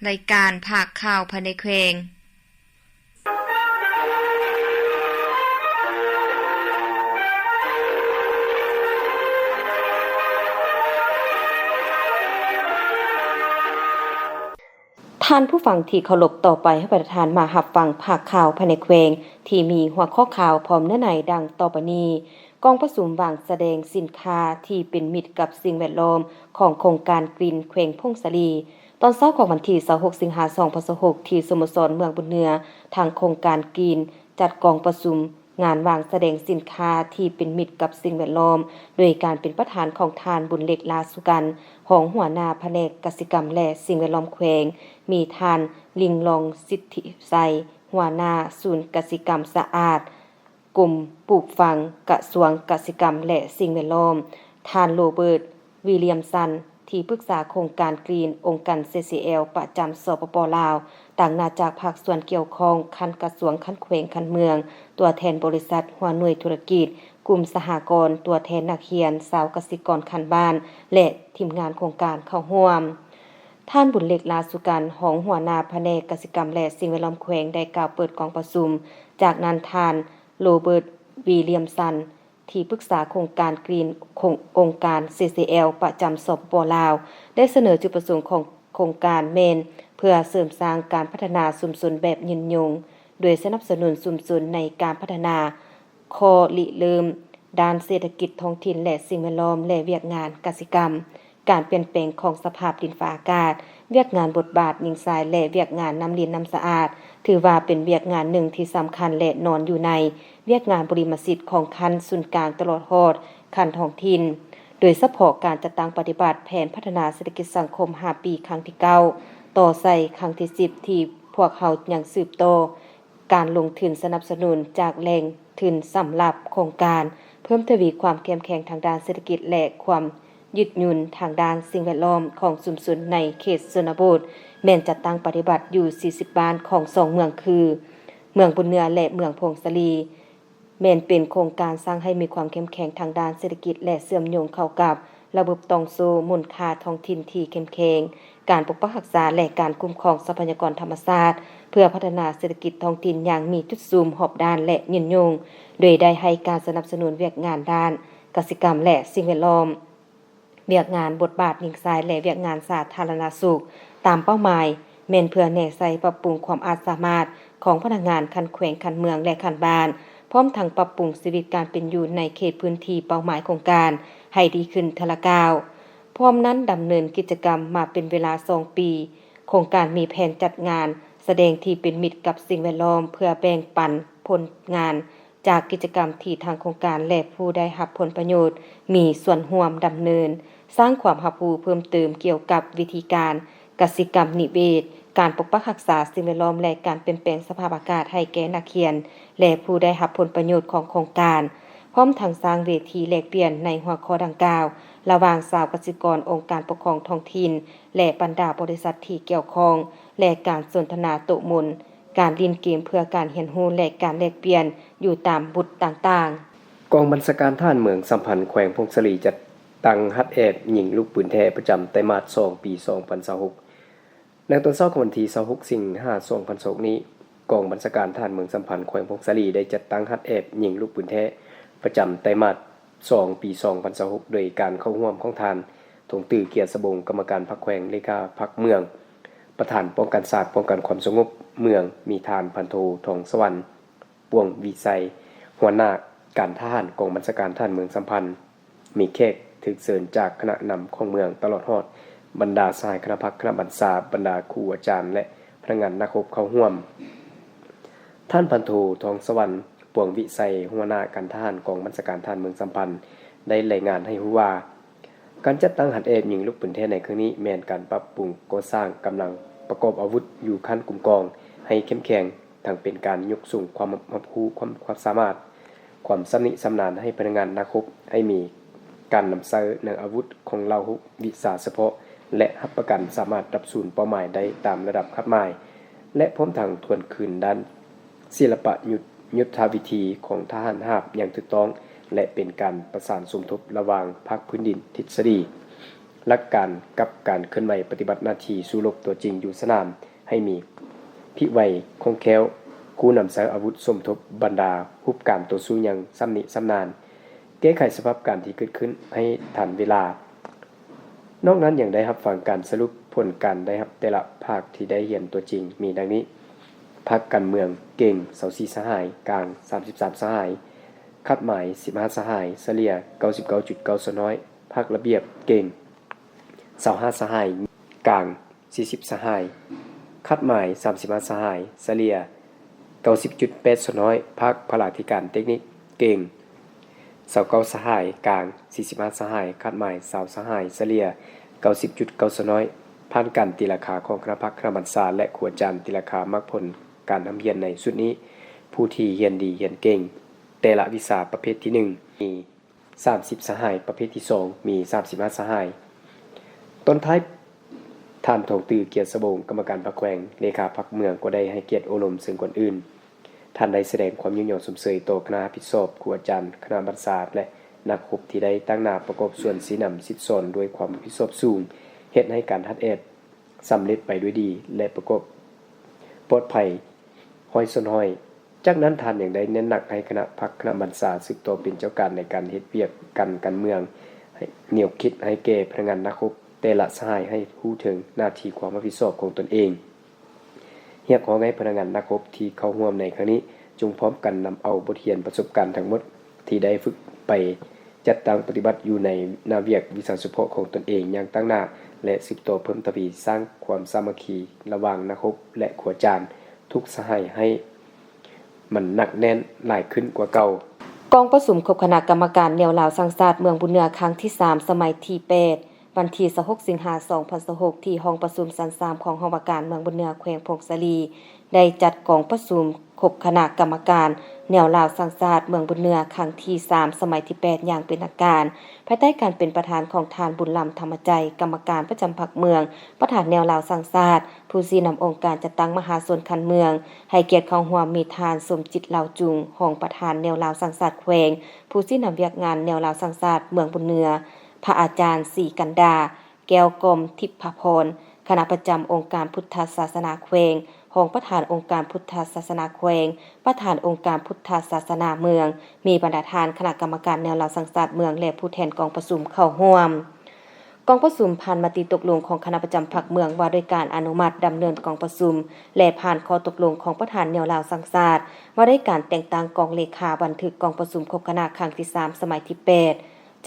ລາຍການພາກຂ່າວພາຍໃນແຂວງ. ທ່ານຜູ້ຟັງທີ່ເຄົາລົບ, ຕໍ່ໄປໃຫ້ບັນດາທ່ານມາຮັບຟັງພາກຂ່າວພາຍໃນແຂວງ ທີ່ມີຫົວຂໍ້ຂ່າວພ້ອມເນື້ອໃນດັ່ງຕໍ່ໄປນີ້. ກອງປະຊຸມວາງສະແດງສິນຄ້າທີ່ເປັນມິດກັບສິ່ງແວດລ້ອມຂອງໂຄງການ Green ແຂວງຜົ້ງສາລີ. ຕອນເຊົ້າຂອງວັນທີຊາວຫົກ ສິງຫາ ສອງພັນຊາວຫົກ ທີ່ສະໂມສອນເມືອງບຸນເໜືອ, ທາງໂຄງການ Green ຈັດກອງປະຊຸມງານວາງສະແດງສິນຄ້າທີ່ເປັນມິດກັບສິ່ງແວດລ້ອມ, ໂດຍການເປັນປະທານຂອງທ່ານ ບຸນເລັກ ລາສຸກັນ, ຮອງຫົວໜ້າພະແນກກະສິກຳ ແລະ ສິ່ງແວດລ້ອມແຂວງ, ມີທ່ານ ລິງລອງ ສິດທິໄຊ, ຫົວໜ້າສູນກະສິກຳສະອາດ, ກົມປູກຝັງ, ກະຊວງກະສິກຳ ແລະ ສິ່ງແວດລ້ອມ, ທ່ານ ໂຣເບີດ ວິລຽມສັນ, ທີ່ປຶກສາໂຄງການ Green ອົງການ CCL ປະຈຳ ສປປ ລາວ, ຕາງໜ້າຈາກພາກສ່ວນກ່ຽວຂ້ອງ, ຂັ້ນກະຊວງ, ຂັ້ນແຂວງ, ຂັ້ນເມືອງ, ຕົວແທນບໍລິສັດ, ຫົວໜ່ວຍທຸລະກິດ, ກຸ່ມສະຫະກອນ, ຕົວແທນນັກຮຽນ, ຊາວກະສິກອນຂັ້ນບ້ານ ແລະ ທີມງານໂຄງການເຂົ້າຮ່ວມ. ທ່ານ ບຸນເລັກ ລາສຸກັນ, ຮອງຫົວໜ້າພະແນກກະສິກຳ ແລະ ສິ່ງແວດລ້ອມແຂວງ ໄດ້ກ່າວເປີດກອງປະຊຸມ. ຈາກນັ້ນ, ທ່ານ ໂຣເບີດ ວິລຽມສັນ, ທີ່ປຶກສາໂຄງການ Green ຂອງອົງການ CCL ປະຈຳ ສປປ ລາວ ໄດ້ສະເໜີຈຸດປະສົງຂອງໂຄງການແມ່ນເພື່ອເສີມສ້າງການພັດທະນາຊຸມຊົນແບບຍືນຍົງ, ໂດຍສະໜັບສະໜູນຊຸມຊົນໃນການພັດທະນາ ຂໍ້ລິເລີ່ມດ້ານເສດຖະກິດທ້ອງຖິ່ນ ແລະ ສິ່ງແວດລ້ອມ ແລະ ວຽກງານກະສິກຳ, ການປ່ຽນແປງຂອງສະພາບດິນຟ້າອາກາດ, ວຽກງານບົດບາດຍິງຊາຍ ແລະ ວຽກງານນ້ຳລິນນ້ຳສະອາດ, ຖືວ່າເປັນວຽກງານໜຶ່ງທີ່ສຳຄັນ ແລະ ນອນຢູ່ໃນວຽກງານບຸລິມະສິດຂອງຂັ້ນສູນກາງຕະຫຼອດຮອດຂັ້ນທ້ອງຖິ່ນ, ໂດຍສະເພາະການຈັດຕັ້ງປະຕິບັດແຜນພັດທະນາເສດຖະກິດສັງຄົມຫ້າປີ ຄັ້ງທີເກົ້າ ຕໍ່ໃສ່ຄັ້ງທີສິບ ທີ່ພວກເຮົາຍັງສືບຕໍ່ ການລົງທຶນສະໜັບສະໜູນຈາກແຫຼ່ງທຶນສຳລັບໂຄງການ, ເພີ່ມທະວີຄວາມເຂັ້ມແຂງທາງດ້ານເສດຖະກິດ ແລະ ຄວາມຍືດຫຍຸ່ນທາງດ້ານສິ່ງແວດລ້ອມຂອງຊຸມຊົນໃນເຂດຊົນນະບົດ ແມ່ນຈັດຕັ້ງປະຕິບັດຢູ່ສີ່ສິບບ້ານຂອງສອງເມືອງຄື ເມືອງບຸນເໜືອ ແລະ ເມືອງຜົ້ງສາລີ. ແມ່ນເປັນໂຄງການສ້າງໃຫ້ມີຄວາມເຂັ້ມແຂງທາງດ້ານເສດຖະກິດ ແລະ ເຊື່ອມໂຍງເຂົ້າກັບລະບົບຕ່ອງໂສ້ມູນຄ່າທ້ອງຖິ່ນທີ່ເຂັ້ມແຂງ, ການປົກປັກຮັກສາ ແລະ ການຄຸ້ມຄອງຊັບພະຍາກອນທຳມະຊາດ ເພື່ອພັດທະນາເສດຖະກິດທ້ອງຖິ່ນຢ່າງມີຈຸດສຸມຮອບດ້ານ ແລະ ຍືນຍົງ, ໂດຍໄດ້ໃຫ້ການສະໜັບສະໜູນວຽກງານດ້ານກະສິກຳ ແລະ ສິ່ງແວດລ້ອມ. ວຽກງານບົດບາດຍິງຊາຍ ແລະ ວຽກງານສາທາລະນະສຸກ ຕາມເປົ້າໝາຍແມ່ນເພື່ອແນໃສ່ປັບປຸງຄວາມອາດສາມາດຂອງພະນັກງານຂັ້ນແຂວງ, ຂັ້ນເມືອງ ແລະ ຂັ້ນບ້ານ, ພ້ອມທັງປັບປຸງຊີວິດການເປັນຢູ່ໃນເຂດພື້ນທີ່ເປົ້າໝາຍໂຄງການໃຫ້ດີຂຶ້ນເທື່ອລະກ້າວ. ພ້ອມນັ້ນດຳເນີນກິດຈະກຳມາເປັນເວລາສອງປີ. ໂຄງການມີແຜນຈັດງານສະແດງທີ່ເປັນມິດກັບສິ່ງແວດລ້ອມ ເພື່ອແບ່ງປັນຜົນງານ ຈາກກິດຈະກຳທີ່ທາງໂຄງການ ແລະ ຜູ້ໄດ້ຮັບຜົນປະໂຫຍດມີສ່ວນຮ່ວມດຳເນີນ, ສ້າງຄວາມຮັບຮູ້ເພີ່ມເຕີມກ່ຽວກັບວິທີການກະສິກຳນິເວດ, ການປົກປັກຮັກສາສິ່ງແວດລ້ອມ ແລະ ການປ່ຽນແປງສະພາບອາກາດໃຫ້ແກ່ນັກຮຽນ ແລະ ຜູ້ໄດ້ຮັບຜົນປະໂຫຍດຂອງໂຄງການ, ພ້ອມທັງສ້າງເວທີແລກປ່ຽນໃນຫົວຂໍ້ດັ່ງກ່າວ ລະຫວ່າງຊາວກະສິກອນ, ອົງການປົກຄອງທ້ອງຖິ່ນ ແລະ ບັນດາບໍລິສັດທີ່ກ່ຽວຂ້ອງ ແລະ ການສົນທະນາໂຕະມົນ, ການຫຼິ້ນເກມເພື່ອການຮຽນຮູ້ ແລະ ການແລກປ່ຽນຢູ່ຕາມບຸດຕ່າງໆ. ກອງບັນຊາການທະຫານເມືອງສຳພັນແຂວງຜົ້ງສາລີ ຈັດຕັ້ງຫັດແອບຍິງລູກປືນແທ້ປະຈຳໄຕມາດສອງ ປີສອງພັນຊາວຫົກ. ໃນຕອນເຊົ້າຂອງວັນທີຊາວຫົກ ສິງຫາ ສອງພັນຊາວຫົກນີ້, ກອງບັນຊາການທະຫານເມືອງສຳພັນແຂວງຜົ້ງສາລີ ໄດ້ຈັດຕັ້ງຫັດແອບຍິງລູກປືນແທ້ປະຈຳໄຕມາດສອງ ປີສອງພັນຊາວຫົກ ໂດຍການເຂົ້າຮ່ວມຂອງທ່ານ ທົງຕື້ ເກຍສະບົງ, ກຳມະການພັກແຂວງ, ເລຂາພັກເມືອງ, ປະທານປ້ອງກັນຊາດ, ປ້ອງກັນຄວາມສະຫງົບເມືອງ, ມີທ່ານພັນໂທ ທອງສະຫວັນ ປວງວິໄຊ, ຫົວໜ້າການທະຫານກອງບັນຊາການທະຫານເມືອງສຳພັນ, ມີແຂກຖືກເຊີນຈາກຄະນະນຳຂອງເມືອງ, ຕະຫຼອດຮອດບັນດາສະຫາຍຄະນະພັກ, ຄະນະບັນຊາ, ບັນດາຄູອາຈານ ແລະ ພະນັກງານນັກຮົບເຂົ້າຮ່ວມ. ທ່ານພັນໂທ ທອງສະຫວັນ ປວງວິໄຊ, ຫົວໜ້າການທະຫານກອງບັນຊາການທະຫານເມືອງສຳພັນ ໄດ້ລາຍງານໃຫ້ຮູ້ວ່າ, ການຈັດຕັ້ງຫັດແອບຍິງລູກປືນແທ້ໃນຄັ້ງນີ້ ແມ່ນການປັບປຸງກໍ່ສ້າງກຳລັງປະກອບອາວຸດຢູ່ຂັ້ນກຸ່ມກອງໃຫ້ເຂັ້ມແຂງ, ທັງເປັນການຍົກສູງຄວາມຮັບຮູ້, ຄວາມ, ຄວາມສາມາດ, ຄວາມຊຳນິຊຳນານໃຫ້ພະນັກງານນັກຮົບ, ໃຫ້ມີການນຳໃຊ້ໃນອາວຸດຂອງເຫຼົ່າວິຊາສະເພາະ ແລະ ຮັບປະກັນສາມາດດັບສູນເປົ້າໝາຍໄດ້ຕາມລະດັບຄາດໝາຍ ແລະ ພ້ອມທັງທວນຄືນດ້ານ ສິລະປະຍຸດ, ຍຸດທະວິທີຂອງທະຫານຫາບຢ່າງຖືກຕ້ອງ ແລະ ເປັນການປະສານສົມທົບລະຫວ່າງພາກພື້ນດິນທິດສະດີ. ຫຼັກການກັບການເຄື່ອນໄຫວປະຕິບັດໜ້າທີ່ສູ້ລົບຕົວຈິງຢູ່ສະໜາມ ໃຫ້ມີພິໄວຄ່ອງແຄ້ວ, ຄູນຳໃຊ້ອາວຸດສົມທົບບັນດາຮູບການຕໍ່ສູ້ຢ່າງຊຳນິຊຳນານ, ແກ້ໄຂສະພາບການທີ່ເກີດຂຶ້ນໃຫ້ທັນເວລາ. ນອກນັ້ນຍັງໄດ້ຮັບຟັງການສະຫຼຸບຜົນການໄດ້ຮັບແຕ່ລະພາກທີ່ໄດ້ຮຽນຕົວຈິງມີດັ່ງນີ້: ພາກການເມືອງ ເກັ່ງ ຊາວສີ່ສະຫາຍ, ກາງ ສາມສິບສາມສະຫາຍ, ຄາດໝາຍ ສິບຫ້າສະຫາຍ, ສະເລ່ຍ ເກົ້າສິບເກົ້າຈຸດເກົ້າສ່ວນຮ້ອຍ, ພາກລະບຽບ ເກັ່ງ ຊາວຫ້າສະຫາຍ, ກາງ ສີ່ສິບສະຫາຍ, ຄາດໝາຍ ສາມສິບຫ້າສະຫາຍ, ສະເລ່ຍ ເກົ້າສິບຈຸດແປດສ່ວນຮ້ອຍ, ພາກພະລາທິການເຕັກນິກ ເກັ່ງ ຊາວເກົ້າສະຫາຍ, ກາງ ສີ່ສິບຫ້າສະຫາຍ, ຄາດໝາຍ ຊາວສະຫາຍ, ສະເລ່ຍ ເກົ້າສິບຈຸດເກົ້າສ່ວນຮ້ອຍ, ຜ່ານການຕີລາຄາຂອງຄະນະພັກຄະນະບັນຊາ ແລະ ຄູອາຈານຕີລາຄາໝາກຜົນການຮ່ຳຮຽນໃນຊຸດນີ້. ຜູ້ທີ່ຮຽນດີຮຽນເກັ່ງແຕ່ລະວິຊາປະເພດທີໜຶ່ງ ມີ ສາມສິບສະຫາຍ, ປະເພດທີສອງ ມີ ສາມສິບຫ້າສະຫາຍ. ຕອນທ້າຍ, ທ່ານ ທອງຕື້ ກຽດສະບົງ, ກຳມະການພັກແຂວງ, ເລຂາພັກເມືອງ ກໍໄດ້ໃຫ້ກຽດໂອ້ລົມເຊິ່ງກ່ອນອື່ນ, ທ່ານໄດ້ສະແດງຄວາມຍິນຍອມຊົມເຊີຍຕໍ່ຄະນະຮັບຜິດຊອບ, ຄູອາຈານ, ຄະນະບັນຊາ ແລະ ນັກຮົບທີ່ໄດ້ຕາງໜ້າປະກອບສ່ວນຊີ້ນຳສິດສອນດ້ວຍຄວາມຮັບຜິດຊອບສູງ, ເຮັດໃຫ້ການຮັດແອດສຳເລັດໄປດ້ວຍດີ ແລະ ປະກອບປອດໄພຮ້ອຍສ່ວນຮ້ອຍ. ຈາກນັ້ນທ່ານຍັງໄດ້ເນັ້ນໜັກໃຫ້ຄະນະພັກຄະນະບັນຊາສືບຕໍ່ເປັນເຈົ້າການໃນການເຮັດວຽກການ ການເມືອງ, ໃຫ້ແນວຄິດໃຫ້ແກ່ພະນັກງານນັກຮົບແຕ່ລະສະຫາຍໃຫ້ຮູ້ເຖິງໜ້າທີ່ຄວາມຮັບຜິດຊອບຂອງຕົນເອງ. ຮຽກຮ້ອງໃຫ້ພະນັກງານນັກຮົບທີ່ເຂົ້າຮ່ວມໃນຄັ້ງນີ້ ຈົ່ງພ້ອມກັນນຳເອົາບົດຮຽນປະສົບການທັງໝົດທີ່ໄດ້ຝຶກໄປ ຈັດຕັ້ງປະຕິບັດຢູ່ໃນໜ້າວຽກວິຊາສະເພາະຂອງຕົນເອງຢ່າງຕັ້ງໜ້າ ແລະ ສືບຕໍ່ເພີ່ມທະວີສ້າງຄວາມສາມັກຄີລະຫວ່າງນັກຮົບ ແລະ ຄູອາຈານທຸກສະຫາຍໃຫ້ມັນໜັກແໜ້ນຫຼາຍຂຶ້ນກວ່າເກົ່າ. ກອງປະຊຸມຄົບຄະນະກຳມະການແນວລາວສ້າງຊາດເມືອງບຸນເໜືອຄັ້ງທີສາມ ສະໄໝທີແປດ ວັນທີຊາວຫົກ ສິງຫາ ສອງພັນຊາວຫົກ ທີ່ຫ້ອງປະຊຸມຊັ້ນສາມຂອງຫ້ອງວ່າການເມືອງບຸນເໜືອ ແຂວງຜົ້ງສາລີ ໄດ້ຈັດກອງປະຊຸມ ຄົບຄະນະກຳມະການແນວລາວສ້າງຊາດເມືອງບຸນເໜືອ ຄັ້ງທີສາມ ສະໄໝທີແປດ ຢ່າງເປັນທາງການ ພາຍໃຕ້ການເປັນປະທານຂອງທ່ານ ບຸນລຳ ທຳມະໄຈ ກຳມະການປະຈຳພັກເມືອງ, ປະທານແນວລາວສ້າງຊາດ, ຜູ້ຊີ້ນຳອົງການຈັດຕັ້ງມະຫາຊົນຂັ້ນເມືອງ. ໃຫ້ກຽດເຂົ້າຮ່ວມມີທ່ານ ສົມຈິດ ເລົ່າຈຸງ ຮອງປະທານແນວລາວສ້າງຊາດແຂວງ, ຜູ້ຊີ້ນຳວຽກງານແນວລາວສ້າງຊາດເມືອງບຸນເໜືອ, ພະອາຈານ ສີກັນດາ ແກ້ວກອມທິບພະພອນ, ຄະນະປະຈຳອົງການພຸດທະສາສະໜາແຂວງ, ຮອງປະທານອົງການພຸດທະສາສະໜາແຂວງ, ປະທານອົງການພຸດທະສາສະໜາເມືອງ, ມີບັນດາທ່ານຄະນະກຳມະການແນວລາວສ້າງຊາດເມືອງ ແລະ ຜູ້ແທນກອງປະຊຸມເຂົ້າຮ່ວມ. ກອງປະຊຸມຜ່ານມະຕິຕົກລົງຂອງຄະນະປະຈຳພັກເມືອງວ່າດ້ວຍການອະນຸມັດດຳເນີນກອງປະຊຸມ ແລະ ຜ່ານຂໍ້ຕົກລົງຂອງປະທານແນວລາວສ້າງຊາດ ວ່າດ້ວຍການແຕ່ງຕັ້ງກອງເລຂາບັນທຶກກອງປະຊຸມຄົບຄະນະຄັ້ງທີສາມ ສະໄໝທີແປດ.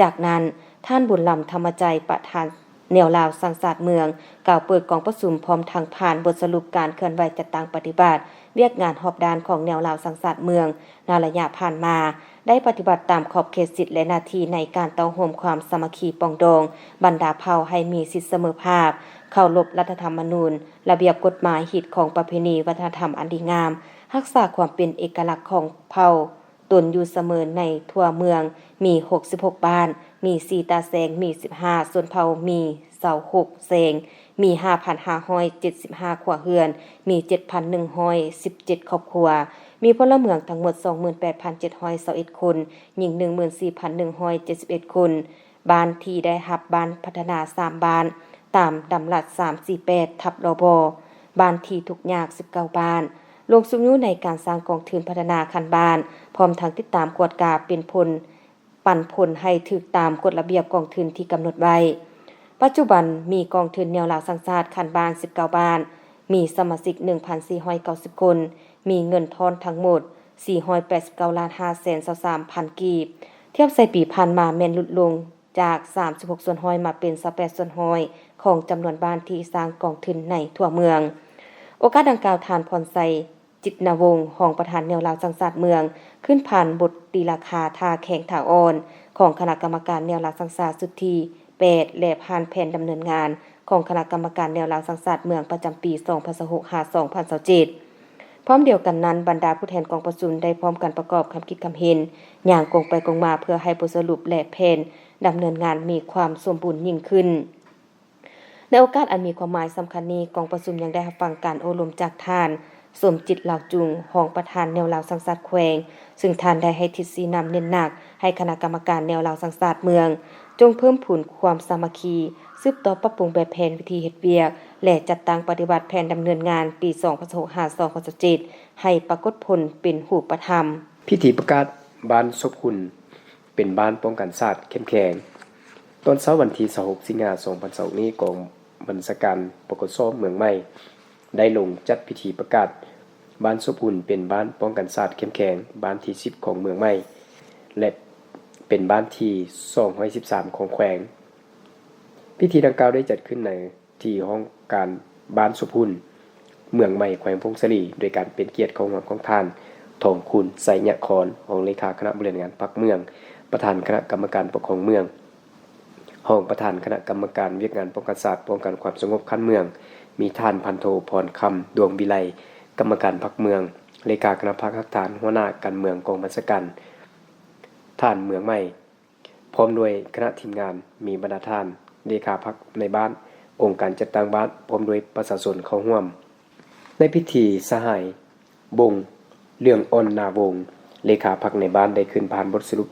ຈາກນັ້ນ, ທ່ານ ບຸນລຳ ທຳມະໄຈ ປະທານ ແນວລາວສ້າງຊາດເມືອງ ກ່າວເປີດກອງປະຊຸມ ພ້ອມທັງຜ່ານບົດສະຫຼຸບການເຄື່ອນໄຫວຈັດຕັ້ງປະຕິບັດວຽກງານຮອບດ້ານຂອງແນວລາວສ້າງຊາດເມືອງໃນໄລຍະຜ່ານມາ ໄດ້ປະຕິບັດຕາມຂອບເຂດສິດ ແລະ ໜ້າທີ່ໃນການເຕົ້າໂຮມຄວາມສາມັກຄີປອງດອງບັນດາເຜົ່າໃຫ້ມີສິດສະເໝີພາບ, ເຄົາລົບລັດຖະທຳມະນູນ, ລະບຽບກົດໝາຍ, ຮີດຄອງປະເພະນີວັດທະນະທຳອັນດີງາມ, ຮັກສາຄວາມເປັນເອກະລັກຂອງເຜົ່າ ຕົນຢູ່ສະເໝີໃນທົ່ວເມືອງ ມີຫົກສິບຫົກບ້ານ, ມີສີ່ຕາແສງ, ມີສິບຫ້າຊົນເຜົ່າ, ມີຊາວຫົກແສງ, ມີຫ້າພັນຫ້າຮ້ອຍເຈັດສິບຫ້າຄົວເຮືອນ, ມີເຈັດພັນໜຶ່ງຮ້ອຍສິບເຈັດຄອບຄົວ, ມີພົນລະເມືອງທັງໝົດສອງໝື່ນແປດພັນເຈັດຮ້ອຍຊາວເອັດຄົນ, ຍິງໜຶ່ງໝື່ນສີ່ພັນໜຶ່ງຮ້ອຍເຈັດສິບເອັດຄົນ. ບ້ານທີ່ໄດ້ຮັບບ້ານພັດທະນາສາມບ້ານ ຕາມດຳລັດສາມສີ່ແປດທັບ ລບ, ບ້ານທີ່ທຸກຍາກສິບເກົ້າບ້ານ, ລົງຊຸກຍູ້ໃນການສ້າງກອງທຶນພັດທະນາຂັ້ນບ້ານ, ພ້ອມທັງຕິດຕາມກວດກາເປັນຜົນ, ປັນຜົນໃຫ້ຖືກຕາມກົດລະບຽບກອງທຶນທີ່ກຳນົດໄວ້. ປັດຈຸບັນມີກອງທຶນແນວລາວສ້າງຊາດຂັ້ນບ້ານສິບເກົ້າບ້ານ, ມີສະມາຊິກໜຶ່ງພັນສີ່ຮ້ອຍເກົ້າສິບຄົນ, ມີເງິນທອນທັງໝົດສີ່ຮ້ອຍແປດສິບເກົ້າລ້ານຫ້າແສນຊາວສາມພັນກີບ, ທຽບໃສ່ປີຜ່ານມາແມ່ນຫຼຸດລົງ ຈາກສາມສິບຫົກສ່ວນຮ້ອຍມາເປັນຊາວແປດສ່ວນຮ້ອຍຂອງຈຳນວນບ້ານທີ່ສ້າງກອງທຶນໃນທົ່ວເມືອງ. ໂອກາດດັ່ງກ່າວ, ທ່ານ ພອນໄຊ ຈິດນະວົງ ຮອງປະທານແນວລາວສ້າງຊາດເມືອງ ຂຶ້ນຜ່ານບົດຕີລາຄາທ່າແຂງທ່າອ່ອນຂອງຄະນະກຳມະການແນວລາວສ້າງຊາດຊຸດທີແປດ ແລະ ຜ່ານແຜນດຳເນີນງານຂອງຄະນະກຳມະການແນວລາວສ້າງຊາດເມືອງປະຈຳປີສອງພັນຊາວຫົກ ຫາ ສອງພັນຊາວເຈັດ. ພ້ອມດຽວກັນນັ້ນ, ບັນດາຜູ້ແທນກອງປະຊຸມໄດ້ພ້ອມກັນປະກອບຄຳຄິດຄຳເຫັນ, ຍ່າງກົງໄປກົງມາເພື່ອໃຫ້ບົດສະຫຼຸບ ແລະ ແຜນດຳເນີນງານມີຄວາມສົມບູນຍິ່ງຂຶ້ນ. ໃນໂອກາດອັນມີຄວາມໝາຍສຳຄັນນີ້, ກອງປະຊຸມຍັງໄດ້ຮັບຟັງການໂອ້ລົມຈາກທ່ານ ສົມຈິດ ເລົ່າຈຸງ ຮອງປະທານແນວລາວສ້າງຊາດແຂວງ, ເຊິ່ງທ່ານໄດ້ໃຫ້ທິດຊີ້ນຳເນັ້ນໜັກໃຫ້ຄະນະກຳມະການແນວລາວສ້າງຊາດເມືອງ ຈົ່ງເພີ່ມພູນຄວາມສາມັກຄີ, ສືບຕໍ່ປັບປຸງແບບແຜນວິທີເຮັດວຽກ ແລະ ຈັດຕັ້ງປະຕິບັດແຜນດຳເນີນງານປີສອງພັນສິບຫົກ ຫາ ສອງພັນຊາວເຈັດ ໃຫ້ປາກົດຜົນເປັນຮູບປະທຳ. ພິທີປະກາດບ້ານສົບຮຸ່ນເປັນບ້ານປ້ອງກັນຊາດເຂັ້ມແຂງ. ຕອນເຊົ້າວັນທີຊາວຫົກ ສິງຫາ ສອງພັນຊາວຫົກນີ້, ກອງບັນຊາການ ປກສ ເມືອງໃໝ່ ໄດ້ລົງຈັດພິທີປະກາດບ້ານສົບຮຸ່ນເປັນບ້ານປ້ອງກັນຊາດເຂັ້ມແຂງ ບ້ານທີສິບຂອງເມືອງໃໝ່ ແລະ ເປັນບ້ານທີສອງຮ້ອຍສິບສາມຂອງແຂວງ. ພິທີດັ່ງກ່າວໄດ້ຈັດຂຶ້ນໃນທີ່ຫ້ອງການບ້ານສົບຮຸ່ນ ເມືອງໃໝ່ ແຂວງຜົ້ງສາລີ ໂດຍການເປັນກຽດເຂົ້າຮ່ວມຂອງທ່ານ ທອງຄູນ ໄຊຍະຄອນ ຮອງເລຂາຄະນະບໍລິຫານງານພັກເມືອງ, ປະທານຄະນະກຳມະການປົກຄອງເມືອງ, ຮອງປະທານຄະນະກຳມະການວຽກງານປ້ອງກັນຊາດ ປ້ອງກັນຄວາມສະຫງົບຂັ້ນເມືອງ, ມີທ່ານພັນໂທ ພອນຄຳ ດວງວິໄລ ກຳມະການພັກເມືອງ, ເລຂາຄະນະພັກຮາກຖານ, ຫົວໜ້າການເມືອງກອງບັນຊາການ ທ່ານເມືອງໃໝ່ ພ້ອມດ້ວຍຄະນະທີມງານ, ມີບັນດາທ່ານເລຂາພັກໃນບ້ານ, ອົງການຈັດຕັ້ງບ້ານ ພ້ອມດ້ວຍປະຊາຊົນເຂົ້າຮ່ວມ. ໃນພິທີ, ສະຫາຍ ບົງ ເຫຼືອງອ່ອນ ນາວົງ ເລຂາພັກໃນບ້ານ ໄດ້ຂຶ້ນຜ່ານບົດສະຫຼຸບ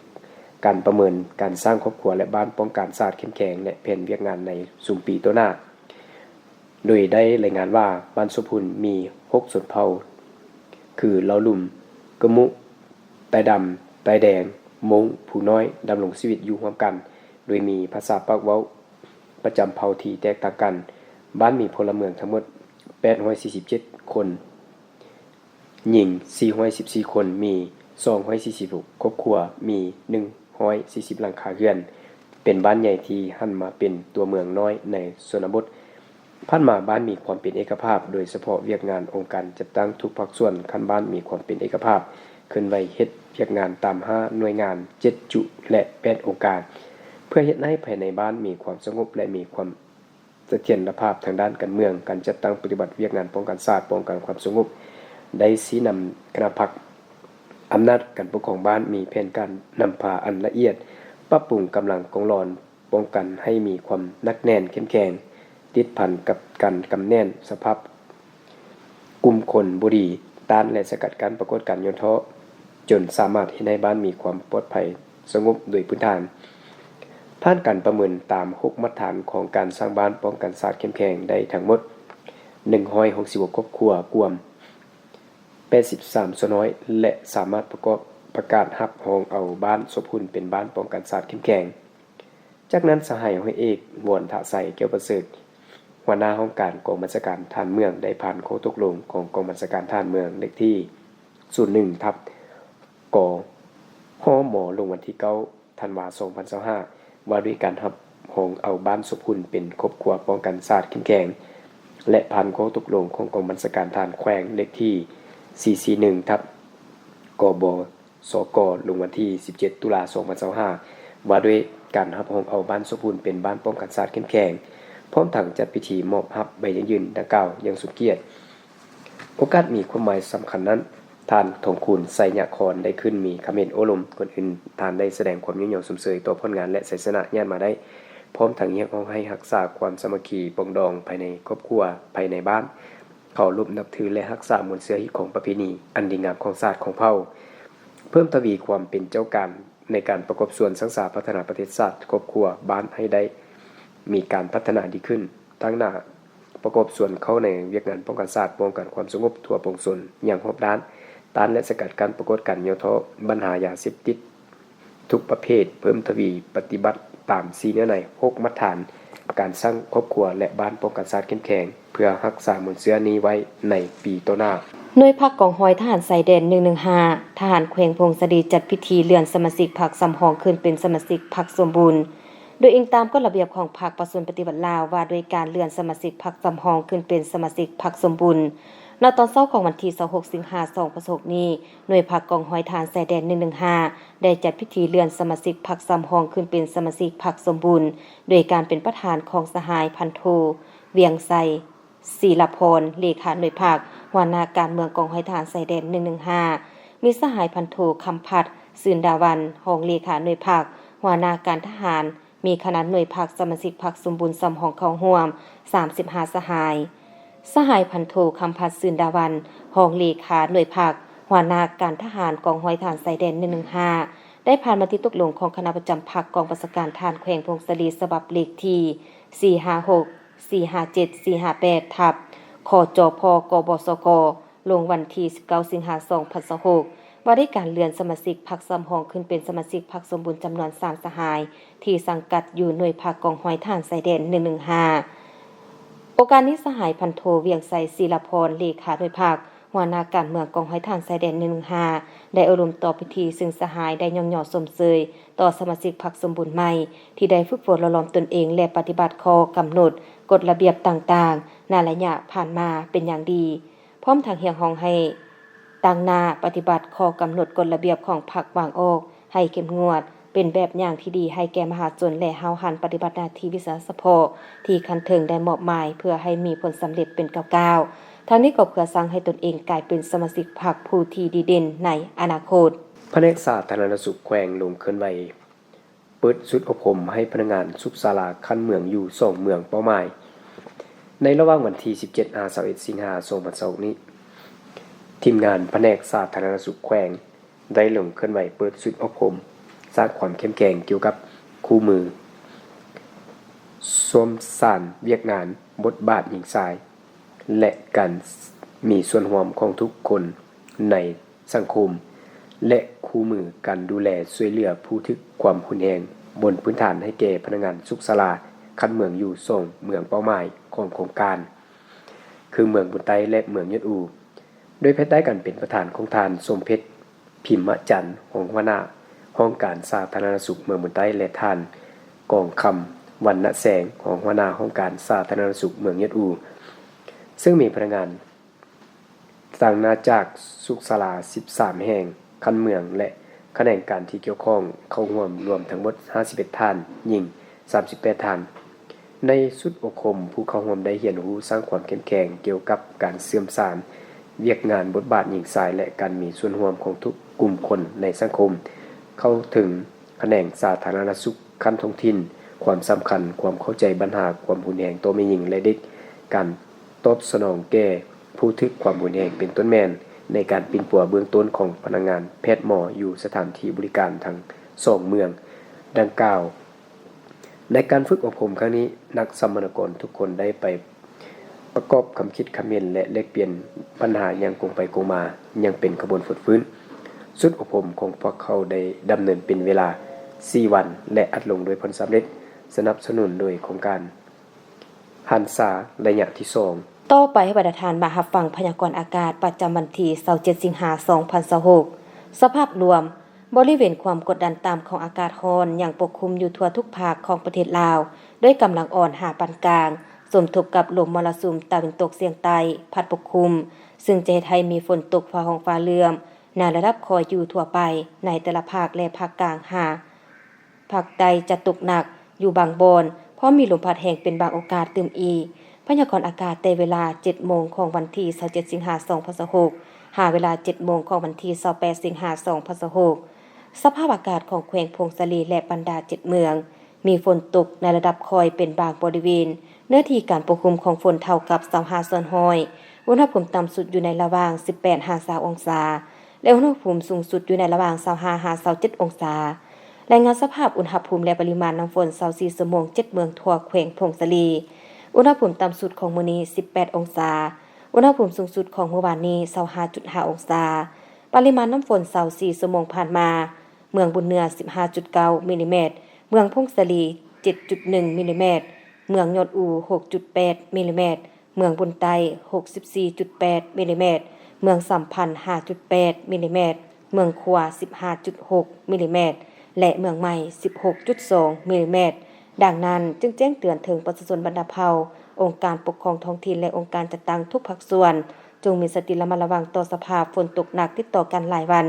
ການປະເມີນການສ້າງຄອບຄົວ ແລະ ບ້ານປ້ອງກັນຊາດເຂັ້ມແຂງ ແລະ ແຜນວຽກງານໃນຊຸມປີຕໍ່ໜ້າ, ໂດຍໄດ້ລາຍງານວ່າ ບ້ານສົບຮຸ່ນມີຫົກຊົນເຜົ່າ ຄື ເຫຼົ່າລຸ່ມ, ກະມຸ, ໃຕ້ດຳ, ໃຕ້ແດງ, ມົ້ງ, ພູນ້ອຍ ດຳລົງຊີວິດຢູ່ຮ່ວມກັນ ໂດຍມີພາສາປາກເວົ້າປະຈຳເຜົ່າທີ່ແຕກຕ່າງກັນ. ບ້ານມີພົນລະເມືອງທັງໝົດແປດຮ້ອຍສີ່ສິບເຈັດຄົນ, ຍິງສີ່ຮ້ອຍສິບສີ່ຄົນ, ມີສອງຮ້ອຍສີ່ສິບຫົກຄອບຄົວ, ມີໜຶ່ງຮ້ອຍສີ່ສິບຫຼັງຄາເຮືອນ, ເປັນບ້ານໃຫຍ່ທີ່ຫັນມາເປັນຕົວເມືອງນ້ອຍໃນຊົນນະບົດ. ຜ່ານມາບ້ານມີຄວາມເປັນເອກະພາບ, ໂດຍສະເພາະວຽກງານອົງການຈັດຕັ້ງທຸກພາກສ່ວນຂັ້ນບ້ານມີຄວາມເປັນເອກະພາບ, ເຄື່ອນໄຫວເຮັດວຽກງານຕາມຫ້າໜ່ວຍງານ, ເຈັດຈຸ ແລະ ແປດອົງການ, ເພື່ອເຮັດໃຫ້ພາຍໃນບ້ານມີຄວາມສະຫງົບ ແລະ ມີຄວາມສະຖຽນລະພາບທາງດ້ານການເມືອງ. ການຈັດຕັ້ງປະຕິບັດວຽກງານປ້ອງກັນຊາດ, ປ້ອງກັນຄວາມສະຫງົບ ໄດ້ຊີ້ນຳຄະນະພັກອຳນາດການປົກຄອງບ້ານ ມີແຜນການນຳພາອັນລະອຽດ, ປັບປຸງກຳລັງກອງຫຼອນ ປ້ອງກັນໃຫ້ມີຄວາມໜັກແໜ້ນເຂັ້ມແຂງ, ຕິດພັນກັບການກຳແໜ້ນສະພາບກຸ່ມຄົນບໍ່ດີ, ຕ້ານ ແລະ ສະກັດກັ້ນປາກົດການຫຍໍ້ທໍ້, ຈົນສາມາດເຮັດໃຫ້ບ້ານມີຄວາມປອດໄພສະຫງົບໂດຍພື້ນຖານ. ຜ່ານການປະເມີນຕາມຫົກມາດຖານຂອງການສ້າງບ້ານປ້ອງກັນຊາດເຂັ້ມແຂງໄດ້ທັງໝົດໜຶ່ງຮ້ອຍຫົກສິບຫົກຄອບຄົວ, ກວມແປດສິບສາມສ່ວນຮ້ອຍ ແລະ ສາມາດປະກອບ ປະກາດຮັບຮອງເອົາບ້ານສົບຮຸ່ນເປັນບ້ານປ້ອງກັນຊາດເຂັ້ມແຂງ. ຈາກນັ້ນ ສະຫາຍ ຮ້ອຍເອກ ວອນທະໄຊ ແກ້ວປະເສີດ ຫົວໜ້າຫ້ອງການກອງບັນຊາການທະຫານເມືອງ ໄດ້ຜ່ານຂໍ້ຕົກລົງຂອງກອງບັນຊາການທະຫານເມືອງ ເລກທີສູນໜຶ່ງ ທັບ ກ ຫມ ລົງວັນທີເກົ້າ ທັນວາ ສອງພັນຊາວຫ້າ ວ່າດ້ວຍການຮັບຮອງເອົາບ້ານສົບຮຸ່ນເປັນຄອບຄົວປ້ອງກັນຊາດເຂັ້ມແຂງ ແລະ ຜ່ານຂໍ້ຕົກລົງຂອງກອງບັນຊາການທະຫານແຂວງ ເລກທີສີ່ສີ່ໜຶ່ງ ທັບ ກບ ສກ ລົງວັນທີສິບເຈັດ ຕຸລາ ສອງພັນຊາວຫ້າ ວ່າດ້ວຍການຮັບຮອງເອົາບ້ານສົບຮຸ່ນເປັນບ້ານປ້ອງກັນຊາດເຂັ້ມແຂງ, ພ້ອມທັງຈັດພິທີມອບຮັບໃບຢັ້ງຢືນດັ່ງກ່າວຢ່າງສົມກຽດ. ໂອກາດມີຄວາມໝາຍສຳຄັນນັ້ນ, ທ່ານ ທອງຄູນ ໄຊຍະຄອນ ໄດ້ຂຶ້ນມີຄຳເຫັນໂອ້ລົມ. ກ່ອນອື່ນ, ທ່ານໄດ້ສະແດງຄວາມຍ້ອງຍໍຊົມເຊີຍຕໍ່ຜົນງານ ແລະ ໄຊຊະນະຍາດມາໄດ້, ພ້ອມທັງຮຽກຮ້ອງໃຫ້ຮັກສາຄວາມສາມັກຄີປອງດອງພາຍໃນຄອບຄົວ, ພາຍໃນບ້ານ, ເຄົາລົບນັບຖື ແລະ ຮັກສາມວນເຊື້ອຮີດຄອງປະເພນີອັນດີງາມຂອງຊາດຂອງເຜົ່າ, ເພີ່ມທະວີຄວາມເປັນເຈົ້າການໃນການປະກອບສ່ວນສ້າງສາພັດທະນາປະເທດຊາດ, ຄອບຄົວ, ບ້ານໃຫ້ໄດ້ມີການພັດທະນາດີຂຶ້ນ, ຕັ້ງໜ້າປະກອບສ່ວນເຂົ້າໃນວຽກງານປ້ອງກັນຊາດ, ປ້ອງກັນຄວາມສະຫງົບທົ່ວປວງຊົນຢ່າງຮອບດ້ານ, ຕ້ານ ແລະ ສະກັດກັ້ນປາກົດການຫຍໍ້ທໍ້, ບັນຫາຢາເສບຕິດ ທຸກປະເພດ, ເພີ່ມທະວີປະຕິບັດຕາມສີ່ແນວໃນ, ຫົກມາດຖານ, ການສ້າງຄອບຄົວ ແລະ ບ້ານປ້ອງກັນຊາດເຂັ້ມແຂງ ເພື່ອຮັກສາມູນເຊື້ອນີ້ໄວ້ໃນປີຕໍ່ໜ້າ. ໜ່ວຍພັກກອງຮ້ອຍທະຫານຊາຍແດນໜຶ່ງໜຶ່ງຫ້າ ທະຫານແຂວງຜົ້ງສາລີ ຈັດພິທີເລື່ອນສະມາຊິກພັກສຳຮອງຂຶ້ນເປັນສະມາຊິກພັກສົມບູນ. ໂດຍອີງຕາມກົດລະບຽບຂອງພັກປະຊາຊົນປະຕິວັດລາວ ວ່າດ້ວຍການເລື່ອນສະມາຊິກພັກສຳຮອງຂຶ້ນເປັນສະມາຊິກພັກສົມບູນ. ນະຕອນເຊົ້າຂອງວັນທີຊາວຫົກ ສິງຫາ ສອງພັນຊາວຫົກນີ້, ໜ່ວຍພັກກອງຮ້ອຍທະຫານຊາຍແດນໜຶ່ງໜຶ່ງຫ້າ ໄດ້ຈັດພິທີເລື່ອນສະມາຊິກພັກສຳຮອງຂຶ້ນເປັນສະມາຊິກພັກສົມບູນ ໂດຍການເປັນປະທານຂອງສະຫາຍພັນໂທ ວຽງໄຊ ສີລະພອນ ເລຂາໜ່ວຍພັກ, ຫົວໜ້າການເມືອງກອງຮ້ອຍທະຫານຊາຍແດນໜຶ່ງໜຶ່ງຫ້າ, ມີສະຫາຍພັນໂທ ຄຳພັດ ຊື່ນດາວັນ ຮອງເລຂາໜ່ວຍພັກ, ຫົວໜ້າການທະຫານ, ມີຄະນະໜ່ວຍພັກສະມາຊິກພັກສົມບູນສຳຮອງເຂົ້າຮ່ວມສາມສິບຫ້າສະຫາຍ. ສະຫາຍພັນໂທ ຄຳພັດ ຊື່ນດາວັນ ຮອງເລຂາໜ່ວຍພັກ, ຫົວໜ້າການທະຫານກອງຮ້ອຍທະຫານຊາຍແດນໜຶ່ງໜຶ່ງຫ້າ ດ້ຜ່ານມະຕິຕົກລົງຂອງຄະນະປະຈຳພັກກອງບັນຊາການທະຫານແຂວງຜົ້ງສາລີ ສະບັບເລກທີ ສີ່ຫ້າຫົກ ສີ່ຫ້າເຈັດ ສີ່ຫ້າແປດ ທັບ ຄຈພ ກບສກ ລົງວັນທີ ສິບເກົ້າ ສິງຫາ ສອງພັນຊາວຫົກ ວ່າດ້ວຍການເລື່ອນສະມາຊິກພັກສຳຮອງຂຶ້ນເປັນສະມາຊິກພັກສົມບູນຈຳນວນສາມສະຫາຍ ທີ່ສັງກັດຢູ່ໜ່ວຍພັກກອງຮ້ອຍທະຫານຊາຍແດນ ໜຶ່ງໜຶ່ງຫ້າ. ໂອກາດນີ້ ສະຫາຍພັນໂທ ວຽງໄຊ ສີລະພອນ ເລຂາໜ່ວຍພັກ ຫົວໜ້າການເມືອງກອງຮ້ອຍທະຫານຊາຍແດນ ໜຶ່ງໜຶ່ງຫ້າ ໄດ້ໂອ້ລົມຕໍ່ພິທີ ຊຶ່ງສະຫາຍໄດ້ຍ້ອງຍໍຊົມເຊີຍຕໍ່ສະມາຊິກພັກສົມບູນໃໝ່ ທີ່ໄດ້ຝຶກຝົນຫຼໍ່ຫຼອມຕົນເອງ ແລະ ປະຕິບັດຂໍ້ກຳນົດ, ກົດລະບຽບຕ່າງໆ ໃນໄລຍະຜ່ານມາເປັນຢ່າງດີ, ພ້ອມທັງຮຽກຮ້ອງໃຫ້ ຕັ້ງໜ້າປະຕິບັດຂໍ້ກຳນົດກົດລະບຽບຂອງພັກວາງອອກໃຫ້ເຂັ້ມງວດ, ເປັນແບບຢ່າງທີ່ດີໃຫ້ແກ່ມະຫາຊົນ ແລະ ຫ້າວຫັນປະຕິບັດໜ້າທີ່ວິຊາສະເພາະທີ່ຂັ້ນເທິງໄດ້ມອບໝາຍ ເພື່ອໃຫ້ມີຜົນສຳເລັດເປັນກ້າວໆ. ທັງນີ້ກໍເພື່ອສ້າງໃຫ້ຕົນເອງກາຍເປັນສະມາຊິກພັກຜູ້ທີ່ດີເດັ່ນໃນອະນາຄົດ. ພະແນກສາທາລະນະສຸກແຂວງລົງເຄື່ອນໄຫວ ເປີດຊຸດອົບຮົມໃຫ້ພະນັກງານສຸກສາລາຂັ້ນເມືອງຢູ່ສອງເມືອງເປົ້າໝາຍ. ໃນລະຫວ່າງວັນທີ ສິບເຈັດ ຫາ ຊາວເອັດ ສິງຫາ ສອງພັນຊາວຫົກນີ້, ທີມງານພະແນກສາທາລະນະສຸກແຂວງໄດ້ລົງເຄື່ອນໄຫວເປີດຊຸດອົບຮົມສ້າງຄວາມເຂັ້ມແຂງກ່ຽວກັບຄູ່ມື ສວມສານວຽກງານ, ບົດບາດຍິງຊາຍ ແລະ ການມີສ່ວນຮ່ວມຂອງທຸກຄົນໃນ ສັງຄົມ ແລະ ຄູ່ມືການດູແລຊ່ວຍເຫຼືອຜູ້ຖືກຄວາມຮຸນແຮງ ບົນພື້ນຖານໃຫ້ແກ່ພະນັກງານສຸກສາລາຂັ້ນເມືອງຢູ່ສອງເມືອງເປົ້າໝາຍຂອງໂຄງການ ຄືເມືອງບຸນໃຕ້ ແລະ ເມືອງຍອດອູ ໂດຍພາຍໃຕ້ການເປັນປະທານຂອງທ່ານ ສົມເພັດ ພິມມະຈັນ ຮອງຫົວໜ້າຫ້ອງການສາທາລະນະສຸກເມືອງບຸນໃຕ້ ແລະ ທ່ານ ກອງຄຳ ວັນນະແສງ ຮອງຫົວໜ້າຫ້ອງການສາທາລະນະສຸກເມືອງຍອດອູ ເຊິ່ງມີພະນັກງານ ຕັ້ງໜ້າຈາກສຸກສາລາສິບສາມແຫ່ງ, ຂັ້ນເມືອງ ແລະ ຂະແໜງການທີ່ກ່ຽວຂ້ອງເຂົ້າຮ່ວມລວມທັງໝົດຫ້າສິບເອັດທ່ານ, ຍິງສາມສິບແປດທ່ານ. ໃນຊຸດອົບຮົມ, ຜູ້ເຂົ້າຮ່ວມໄດ້ຮຽນຮູ້ສ້າງຄວາມເຂັ້ມແຂງກ່ຽວກັບການເຊື່ອມສານວຽກງານ, ບົດບາດຍິງຊາຍ ແລະ ການມີສ່ວນຮ່ວມຂອງທຸກກຸ່ມຄົນໃນສັງຄົມ, ເຂົ້າເຖິງຂະແໜງສາທາລະນະສຸກ ຂັ້ນທ້ອງຖິ່ນ, ຄວາມສຳຄັນ, ຄວາມເຂົ້າໃຈບັນຫາຄວາມຮຸນແຮງຕໍ່ແມ່ຍິງ ແລະ ເດັກ, ການຕອບສະໜອງແກ່ຜູ້ຖືກຄວາມຮຸນແຮງ ເປັນຕົ້ນແມ່ນໃນການປິ່ນປົວເບື້ອງຕົ້ນຂອງພະນັກງານແພດໝໍຢູ່ສະຖານທີ່ບໍລິການທັງສອງເມືອງດັ່ງກ່າວ. ໃນການຝຶກອົບຮົມຄັ້ງນີ້, ນັກສຳມະນາກອນທຸກຄົນໄດ້ໄປ ປະກອບຄຳຄິດຄຳເຫັນ ແລະ ແລກປ່ຽນບັນຫາຢ່າງກົງໄປກົງມາ ຍັງເປັນຂະບວນຟົດຟື້ນ. ຊຸດອົບຮົມຂອງພວກເຂົາໄດ້ດຳເນີນເປັນເວລາສີ່ວັນ ແລະ ອັດລົງດ້ວຍຜົນສຳເລັດ, ສະໜັບສະໜູນໂດຍໂຄງການຫັນສາໄລຍະທີສອງ. ຕໍ່ໄປໃຫ້ບັນດາທ່ານມາຮັບຟັງພະຍາກອນອາກາດປະຈຳວັນທີຊາວເຈັດ ສິງຫາ ສອງພັນຊາວຫົກ. ສະພາບລວມ, ບໍລິເວນຄວາມກົດດັນຕ່ຳຂອງອາກາດຮ້ອນຍັງປົກຄຸມຢູ່ທົ່ວທຸກພາກຂອງປະເທດລາວ ດ້ວຍກຳລັງອ່ອນຫາປານກາງ, ສົມທົບກັບລົມມໍລະສຸມຕາເວັນຕົກສຽງໃຕ້ພັດປົກຄຸມ, ຊຶ່ງຈະເຮັດໃຫ້ມີຝົນຕົກຟ້າຮ້ອງຟ້າເຫຼື້ອມໃນລະດັບຄ່ອຍຢູ່ທົ່ວໄປໃນແຕ່ລະພາກ ແລະ ພາກກາງຫາ ພາກໃຕ້ຈະຕົກໜັກຢູ່ບາງບ່ອນ, ພ້ອມມີລົມພັດແຮງເປັນບາງໂອກາດຕື່ມອີກ. ພະຍາກອນອາກາດແຕ່ເວລາເຈັດໂມງຂອງວັນທີຊາວເຈັດ ສິງຫາ ສອງພັນຊາວຫົກ ຫາເວລາເຈັດໂມງຂອງວັນທີຊາວແປດ ສິງຫາ ສອງພັນຊາວຫົກ. ສະພາບອາກາດຂອງແຂວງຜົ້ງສາລີ ແລະ ບັນດາເຈັດເມືອງ ມີຝົນຕົກໃນລະດັບຄ່ອຍເປັນບາງບໍລິເວນ. ເນື້ອທີ່ການປົກຄຸມຂອງຝົນເທົ່າກັບຊາວຫ້າສ່ວນຮ້ອຍ. ອຸນຫະພູມຕ່ຳສຸດຢູ່ໃນລະຫວ່າງສິບແປດຫາຊາວອົງສາ ແລະ ອຸນຫະພູມສູງສຸດຢູ່ໃນລະຫວ່າງຊາວຫ້າຫາຊາວເຈັດອົງສາ. ລາຍງານສະພາບອຸນຫະພູມ ແລະ ປະລິມານນ້ຳຝົນຊາວສີ່ຊົ່ວໂມງເຈັດເມືອງທົ່ວແຂວງຜົ້ງສາລີ. ອຸນຫະພູມຕ່ຳສຸດຂອງມື້ນີ້ສິບແປດອົງສາ. ອຸນຫະພູມສູງສຸດຂອງມື້ວານນີ້ຊາວຫ້າຈຸດຫ້າອົງສາ. ປະລິມານນ້ຳຝົນຊາວສີ່ຊົ່ວໂມງຜ່ານມາ, ເມືອງບຸນເໜືອສິບຫ້າຈຸດເກົ້າມິລລີແມັດ, ເມືອງຜົ້ງສາລີເຈັດຈຸດໜຶ່ງມິລລີແມັດ, ເມືອງຍອດອູຫົກຈຸດແປດມິລລີແມັດ, ເມືອງບຸນໃຕ້ຫົກສິບສີ່ຈຸດແປດມິລລີແມັດ, ເມືອງສຳພັນຫ້າຈຸດແປດມິລລີແມັດ, ເມືອງຂວາສິບຫ້າຈຸດຫົກມິລລີແມັດ ແລະ ເມືອງໃໝ່ສິບຫົກຈຸດສອງມິລລີແມັດ. ດັ່ງນັ້ນ, ຈຶ່ງແຈ້ງເຕືອນເຖິງປະຊາຊົນບັນດາເຜົ່າ, ອົງການປົກຄອງທ້ອງຖິ່ນ ແລະ ອົງການຈັດຕັ້ງທຸກພາກສ່ວນ, ຈົ່ງມີສະຕິລະມັດລະວັງຕໍ່ສະພາບຝົນຕົກໜັກຕິດຕໍ່ກັນຫຼາຍວັນ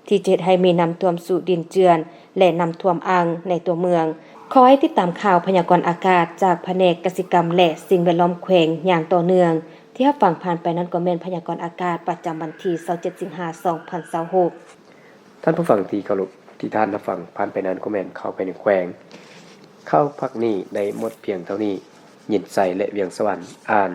ທີ່ຈະເຮັດໃຫ້ມີນ້ຳຖ້ວມສູດດິນເຈື່ອນ ແລະ ນ້ຳຖ້ວມອ່າງໃນຕົວເມືອງ. ຂໍໃຫ້ຕິດຕາມຂ່າວພະຍາກອນອາກາດຈາກພະແນກກະສິກຳ ແລະ ສິ່ງແວດລ້ອມແຂວງຢ່າງຕໍ່ເນື່ອງ. ທີ່ຮັບຟັງຜ່ານໄປນັ້ນກໍແມ່ນພະຍາກອນອາກາດປະຈຳວັນທີຊາວເຈັດ ສິງຫາ ສອງພັນຊາວຫົກ. ທ່ານຜູ້ຟັງທີ່ເຄົາລົບ, ທີ່ທ່ານຮັບຟັງຜ່ານໄປນັ້ນກໍແມ່ນຂ່າວພາຍໃນແຂວງ. ຂ່າວພາກນີ້ໄດ້ໝົດພຽງເທົ່ານີ້. ຍິນໄຊ ແລະ ວຽງສະຫວັນ ອ່ານ.